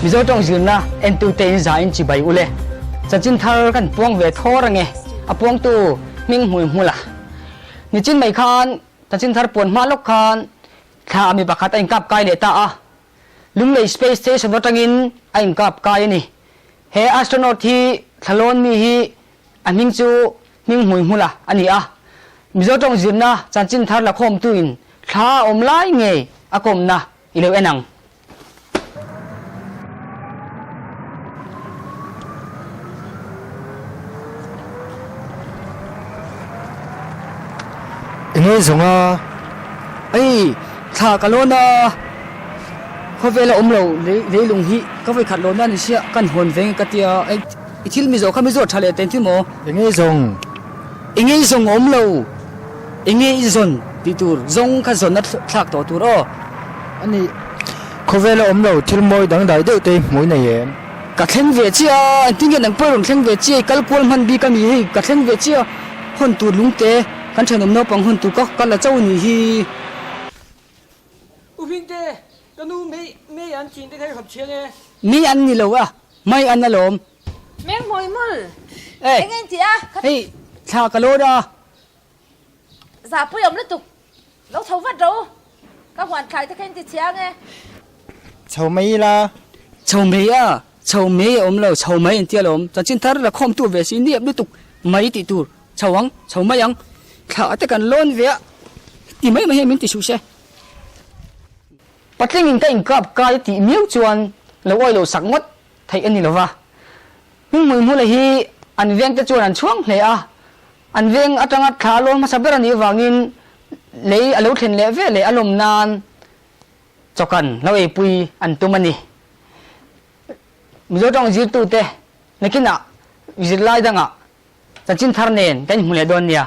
Mizo tawng zirna entute in za in chibai ule. Chanchin thar kan puang ve thawr ange, a puangtu hming hmui hmula. Nichin mai khan chanchin thar puan hma lawk khan thla a mi pakhat a inkap kai leh ta a. Lunglei Space Station atangin a inkap kai a ni. He astronaut hi thlalawn mi hi a hming chu hming hmui hmula a ni a. Mizo tawng zirna chanchin thar la khawmtuin thla a awm lai ngei a kawmna i lo en ang. Enge zawng a? Ei, thla ka lawn a, khawvel a awm lo, leilung hi ka vawi khat lawn a ni sia, kan hawn ve nge ka tia, ei i thil mizo kha mizo tha leh teh thil maw? Enge zawng? Enge i zawng a awm lo, enge i zawn tih tur, zawng kha zawn a thlak tawh tur aw. A nih, khawvel a awm lo, thil mawi dangdai deuh te hmuh i nei em? Ka thleng ve chiah a, engtin nge nang pawh i rawn thleng ve chiah, i kal kual hman bik a mi hei, ka thleng ve chiah a, hawn tur lungte kan thenawm naupang hawn tur ka ka la chauh a nih hi. U Hmingte, ka nu mei mei an chin te kha i hawp chiang e. Mei an ni lo a, mei an alawm. Meng hmui mul, eng eng tih a? Hei, thla ka lawr a. Zahpui awm lutuk, lo chho vat ro. Ka huan thlai te kha in ti chiang e. Chho mai ila. Chho mai a, chho mai a awm lo, chho mai intia lo awm. Chanchin thar la khawm tu ve si niap lutuk mai tih tur. Chho ang, chho mai ang. Thla te kan lawn ve a, ti mai mai hian min ti suh se. Patling in ka inkap kai tih miau chuan lo awi lo sak ngawt theih a ni lo va. Hmingmuihmula hi an vengte chuan an chhuang hle a, An veng atanga thla lawn hmasa ber a nih avangin lei a lo thlen leh ve leh a lawm nan chawkan lo eipui an tum a ni. Mizo tawng zirtute nakinah zirlai dangah chanchin thar nen kan inhmu leh dawn nia.